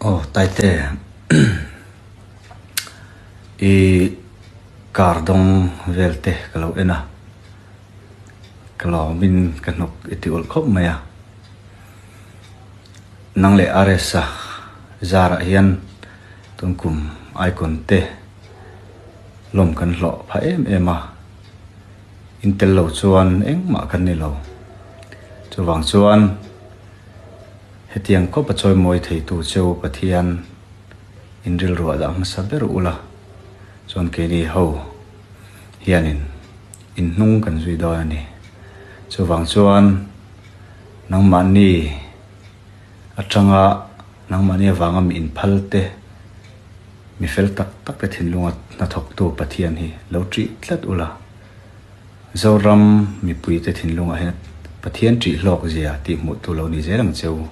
Aw Taite i kar dawng vel te ka lo en a, ka lawmin ka hnuk i ti ulh khawp mai a. Nang leh RS-a zarah hian tunkum icon te lawm kan hlawh phah em em a, in tel lo chuan engmah kan ni lo. Chuvang chuan. Hetiang khawp a chawimawi theitu cheu Pathian in rilruah dah hmasa ber ula chuan keini ho hianin in hnung kan zui dawn a ni. Chuvang chuan nangmahni atanga nangmahni avanga mi inphal te, mi fel tak tak te thinlunga hnathawktu Pathian hi lo ṭih tlat ula. Zoram mipuite thinlungah hian Pathian ṭih hlawk zia tih hmuh tu lo ni zel ang che u.